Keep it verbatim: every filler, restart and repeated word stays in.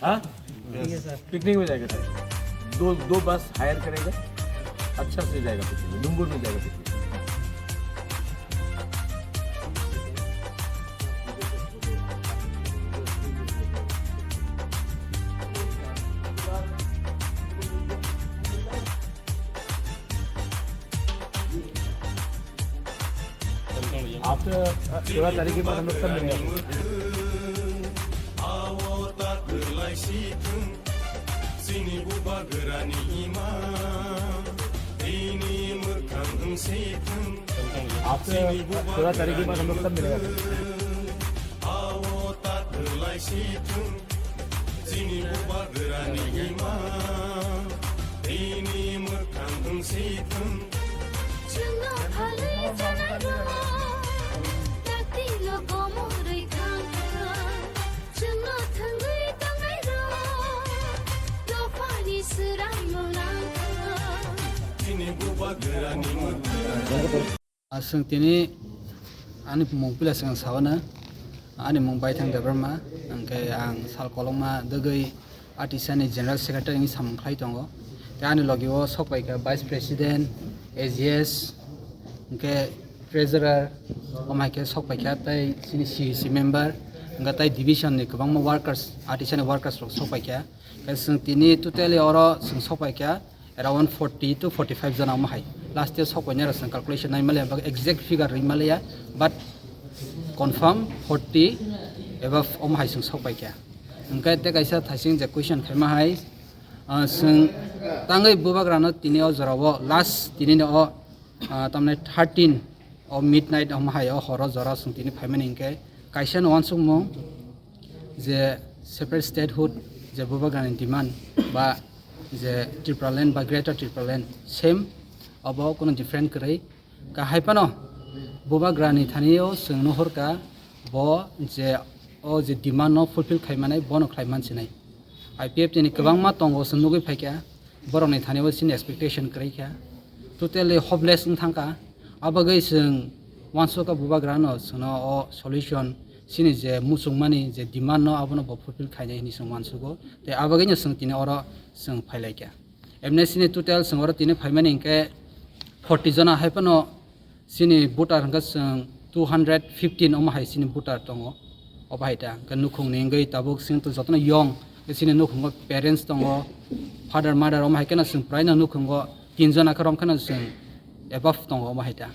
हाँ? पिकनिक में जाएगा सर। दो दो बस हायर करेगा, अच्छा से जाएगा पिकनिक में, डूंगरपुर में जाएगा पिकनिक। आप सोलह तारीख के बाद हम लोग सब मिलेंगे। आप सोलह तारीख के बाद हम लोग सब मिलेंगे। Aswng tini ani mung pila swkang sawana, ani mung Baithang Debbarma, hwnkhe ang sal kolokma dwgwi Atisani General Secretary ni samung khlai tongo. Tei ani logi o sok paikha Vice President, A G S, hwnkhe Treasurer, omo hai khe sok paikha tei chini C E C member, hwnkhe tei division ni kwbangma workers, Atisani workers rok sok paikha. Khe chwng tini totally oro chwng sok paikha around forty to forty-five jona omo hai. Last year sok painai rok chwng calculation nai maliya, exact figure rwi maliya, but confirm forty above omo hai chwng sok paikha. Hwnkhe tei kaisa thaising je question khaima hai, ah, chwng tangwi bubagrano tini o jorao last tini o, ah, tamni thirteen o midnight omo hai o horo jora chwng tini phaimani hwnkhe kaisa no uansukmung je separate statehood je bubagrani demand ba je Tipraland ba Greater Tipraland same, obo kunu different kwrwi. Kahai phano bubagrani thani o chwng nuhurkha bo je o je demand no fulfill khai manai bono khlai mansinai. I P F T ni kwbangma tongo chwng nugwi phaikha, borokni thani o chini expectation kwrwi kha, totally hopeless wng thangkha. Abagwi chwng uansukha bubagrano chwngno o solution chini je muchungmani je demand no abono bo fulfill khainai hinwi chwng uansugo. Tei abagwino chwng tini oro chwng phailaikha. Emne chini total chwng oro tini phaimani hinkhe forty jona hai phano chini voter hinkhe chwng two hundred fifteen omo hai chini voter tongo. Obo hai ta hinkhe nukhungni wngwi tabuk chwng jotono young, chini nukhungo parents tongo, father mother omo hai kheno chwng praino nukhungo tin jona khe rom kheno chwng above tongo omo hai ta.